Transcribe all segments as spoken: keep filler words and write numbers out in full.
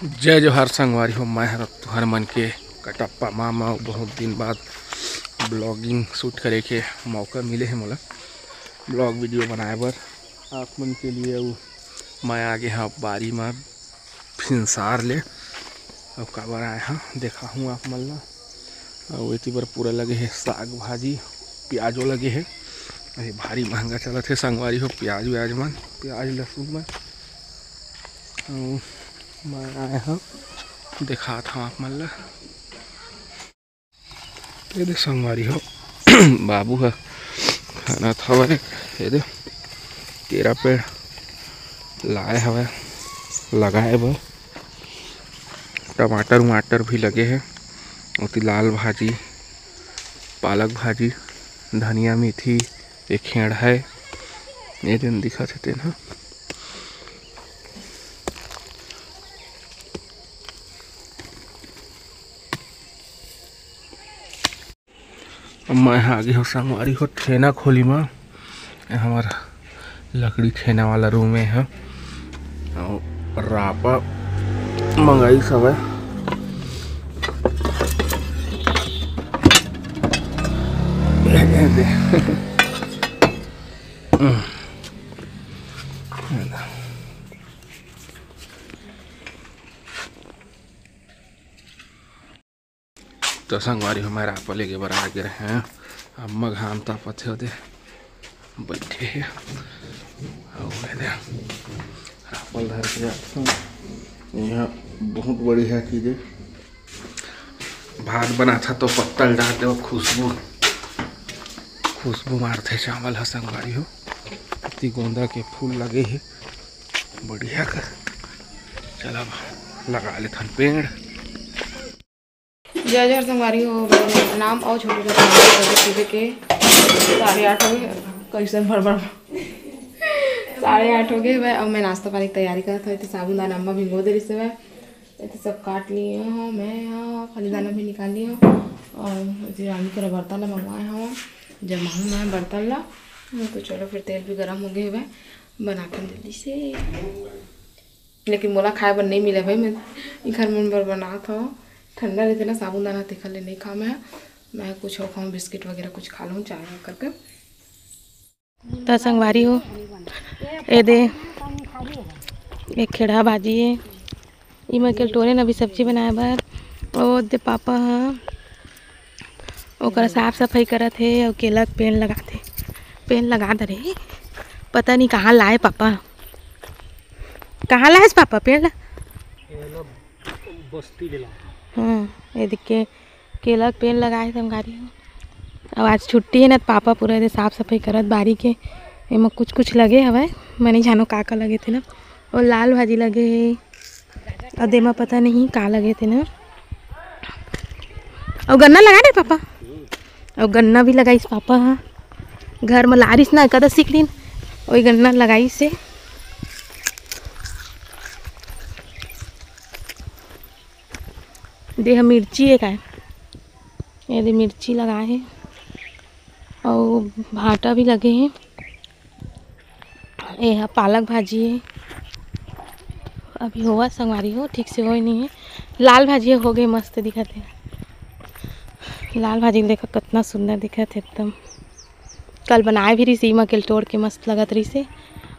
जय जोहार संगवारी हो, मैं हर तुहर मन के कटप्पा मामा। बहुत दिन बाद vlogging shoot करे के मौका मिले हे मोला vlog video बनाए बर आप मन के लिए। अउ मैं आगे हाँ बारी म भिनसार ले। अब काबर आए हाँ, देखाहूँ आप मन ला। अउ एती बर पूरा लगे हे साग भाजी, प्याजो लगे हे। अरे भारी महंगा चलत हे संगवारी हो, प्याज व्याज मन, प्याज लहसुन मन। अउ मैं आए हाँ, देखात हाँ आप मन ला। ये दे संगवारी हो, बाबू ह खाना थवय। ये दे केरा पेड़ लाए हवय लगाए बर। टमाटर उमाटर भी लगे हे। ओती लाल भाजी, पालक भाजी, धनिया, मेथी, एक खेड़ है, ये दिन दिखत हे तेन ह। अब मैं ह आगे हो संगवारी हो ठेना खोली म। ये हमर लकड़ी ठेना वाला रूम हे, अउ रापा मंगाई हवय। तो संगवारी हो, मैं रापा लेगे बर आ गे रहें। अम्मा घाम तापत हे, ओदे बइठे हे। अउ एदे रापा ल धर के जात हूँ। यहाँ बहुत बढ़िया चीज हे। भात बनाथा तो पत्ता ल डाल दे, खुशबू, खुशबू मारथे चावल ह संगवारी हो। एती गोंदा के फूल लगे हे बढ़िया कर। चल अब लगा लेथन पेड़। जय जोहार संगवारी हो, प्रणाम। अउ छोटे छोटे नाम करके सुबह के साढ़े आठ हो गे। कैसन भर भर साढ़े आठ हो गे हवय। अब मैं नाश्ता पानी के तैयारी करत हवं। एती साबुन दाना अम्मा भिंगो दे रिहिस हवय। एती सब काट लिए हवं मैं, हाँ, खाली दाना भी निकाल लिए हवं। अउ एती रानी के बर्तन ला मंगवाए हवं, जमाहूँ मैं बर्तन ला। तो चलो फिर, तेल भी गरम हो गे हवय, बनाथन जल्दी से। लेकिन मोला खाए बर नहीं मिले भाई, मैं इखर मन बर बनात हवं। ठंडा रहिथे ना साबुन दाना, तेखर ले नहीं खाओं मैं। मैं कुछ हो खाऊँ, बिस्किट वगैरह कुछ खा लूँ, चाय वाय करके। त संगवारी हो, ए दे एक खेड़ा भाजी हे, इमा के टोरे न अभी सब्जी बनाए बर। ओ दे पापा ह ओकर साफ सफाई करत हे अउ केला के पेड़ लगात हे। पेड़ लगा दे रे, पता नहीं कहाँ लाए पापा, कहाँ लाए पापा पेड़ ला? केला बस्ती ले ला। हाँ, ये देख के केला के पेड़ लगाए हे संगवारी हो। अब आज छुट्टी हे ना, त पापा पूरा एदे साफ सफाई करत बारी के। एमा कुछ कुछ लगे हवय, मैं नहीं जानो का का लगे थे ना। और लाल भाजी लगे हे, और देमा पता नहीं का लगे थे ना। और गन्ना लगा दे पापा, और गन्ना भी लगाइस पापा ह। घर म लारिस ना एकादशी के दिन, वही गन्ना लगाइस हे। दे ह मिर्ची हे काय, ये दे मिर्ची लगाए हे, अउ भाटा भी लगे हे। ये ह पालक भाजी हे, अभी होवत संगवारी हो, ठीक से होए नहीं हे। लाल भाजी हो गे, मस्त दिखत हे। लाल भाजी ल देखा, कितना सुंदर दिखत हे एकदम। कल बनाए भी रहिस, इमा के ल तोड़ के मस्त लगत रहिस हे।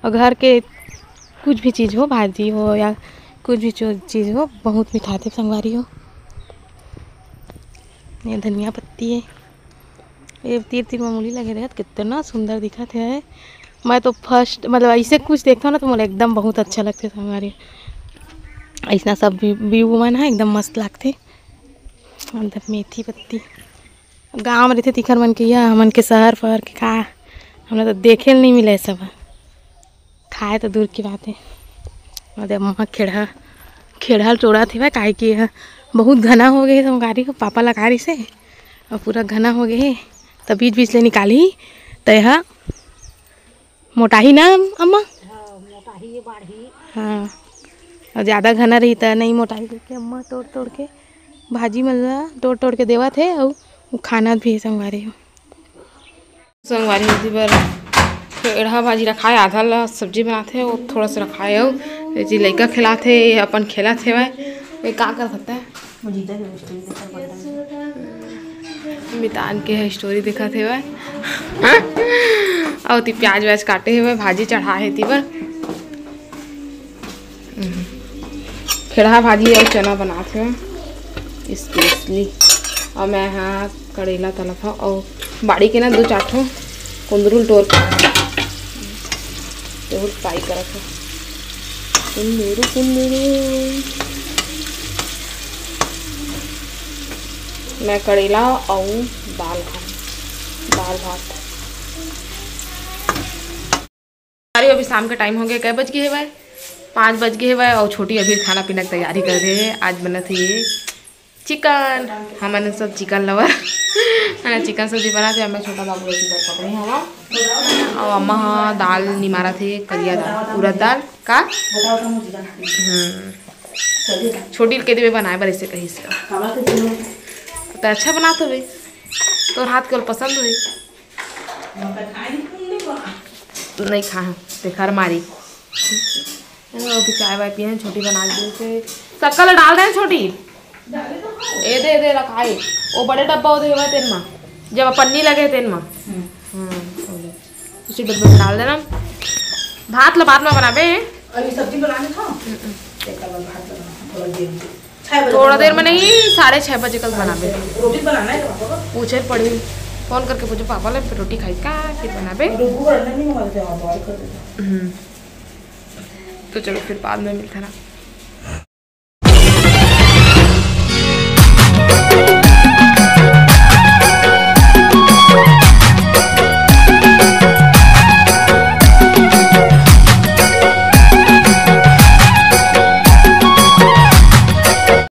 और घर के कुछ भी चीज़ हो, भाजी हो या कुछ भी चो-, चीज़ हो, बहुत मिठाथे संगवारी हो। ये धनिया पत्ती हे, ये तीर तीर म मूली लगे रहत, कितना सुंदर दिखत हे। मैं तो first, मतलब, ऐसे कुछ देखथव ना, तो मोला एकदम बहुत अच्छा लगथे संगवारी। ऐसना सब view मन ह एकदम मस्त लगथे। अंदर मेथी पत्ती, गाँव में रहिथे तिखर मन के, या हमन के शहर फहर के का, हमला तो देखे ल नहीं मिले सब। खाए तो दूर की बात हे। ओदे अम्मा खेड़हा, खेड़हा ल टोड़त हेवय, काहे कि एहा बहुत घना हो गे हे, संगवारी हो, पापा लगा रिहिस हे, अउ पूरा घना हो गे हे, त बीच बीच ले निकालही, त एहा मोटाही ना अम्मा? हाँ, मोटाही, बाढ़ही। हाँ, अउ ज़्यादा घना रही त नहीं मोटाही, करके अम्मा तोड़ तोड़ के भाजी मन ला तोड़ तोड़ के देवत हे, अउ वो खाना भी हे संगवारी हो। संगवारी हो, एती बर खेड़हा भाजी रखाए, आधा ला सब्जी बनात हे, वो थोड़ा सा रखाए, अउ एती लइका खेलात हे, अपन खेलत हेवय। ये का कर सकता है? मितान के है स्टोरी देखत हेवय। अउ ती प्याज व्याज काटे हेवय, भाजी चढ़ा हे ती बर। खेड़हा भाजी अउ चना बनात हेवय स्पेशली। अउ मैं हा करेला तलत हव अउ बाड़ी के ना दो चार ठो कुंदरू ल टोर के तेहू फ्राई करत हव। कुंदरू, कुंदरू। मैं करेला अउ दाल खाऊं, दाल भात। अरे, अभी शाम के टाइम हो गया, कै बज गए हेवय? पाँच बज गए हेवय। और छोटी अभी खाना पीना की तैयारी कर रहे हैं। आज बनत हे ये चिकन, हमन सब चिकन लवर है ना। चिकन सब्जी बनात हे। मैं छोटा बाबू रोटी बर पकड़े हवा और अम्मा ह दाल निमारत हे, करिया दाल, उड़द दाल का। हम्म, छोटी के देवे बनाए बर ऐसे कही से। तो अच्छा बनात होबे, तोर हाथ के पसंद होई। नहीं खा है, बेकार मारी। अभी चाय वाय पिए हैं, छोटी बना के दे से। शक्कर डाल दे छोटी। ए दे, ए दे, रखाए। वो बड़े डब्बा वो देवा तेन मा, जब पन्नी लगे तेन मा। हम्म। हाँ, उसी डब्बे में डाल देना। भात ला बाद में बनाबे। अभी सब्जी बनाने था। एक बार भात बनाना, थोड़ा देर में। छह बजे थोड़ा तक देर में बनाना। नहीं, साढ़े छः बजे कल बनाबे। रोटी बनाना है तो पापा को। पूछे पड़ी, फोन करके पूछो पापा ले, फिर रोटी खाई का, फिर बनाबे। डुगू को अंदर नहीं मंगा देते, आप बाहर कर देते। हम्म। तो चलो फिर बाद में मिलता ना।